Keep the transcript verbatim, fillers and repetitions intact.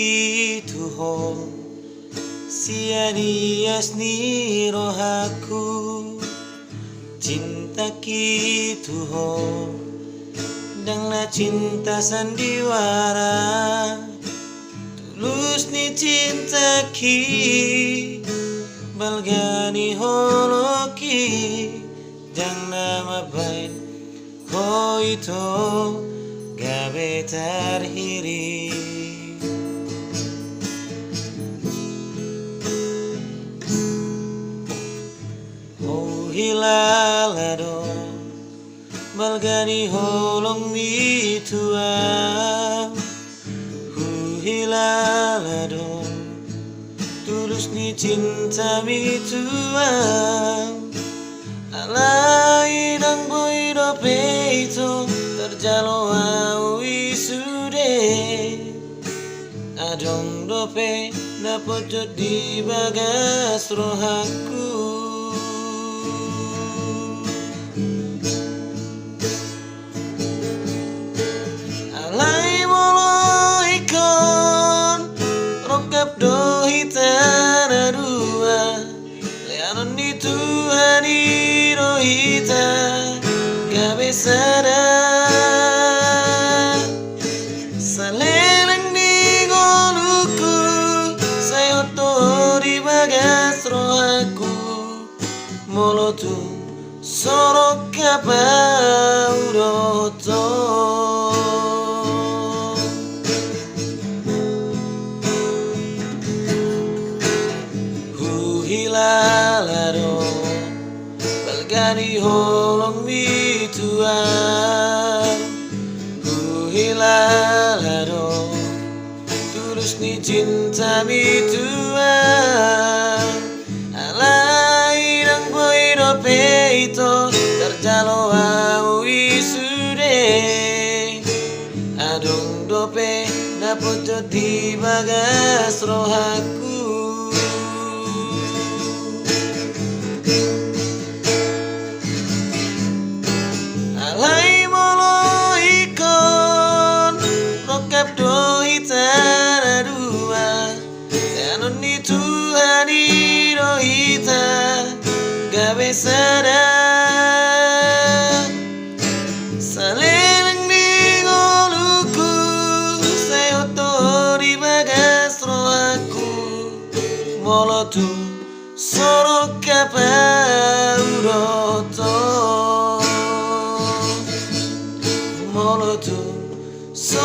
i tu ho, sian ias ni rohangku. Cintaki tu ho, ndang na cinta sandiwara. Tulus ni cintaki, balga ni holongki, ndang na mambahen ho ito gabe tarhiri. Huhilala do balga ni holongmi tu ahu. Huhilala do tulus ni cintami tu ahu. Alai ndang boi dope ito tarjalo ahu i sude. Adong dope na pojot di bagas rohangku. Alai molo ingkon rongkap do hita na dua, lehonon ni Tuhan i do hita gabe sada. Saleleng ni ngolungku sai hot do di bagas rohangku. Molo tung so rongkap ahu dohot ho. Huhilala do balga ni holongmi tu ahu. Huhilala do tulus ni cintami tu ahu. Alai ndang boi dope ito tarjalo ahu i sude. Adong dope na pojot di bagas rohangku. Alai molo ingkon rongkap do hita na dua, lehonon ni Tuhan i do hita gabe sada. Saleleng ni ngolungku sai hot do di bagas rohangku. Molo tung so rongkap ahu dohot ho. Molo tung so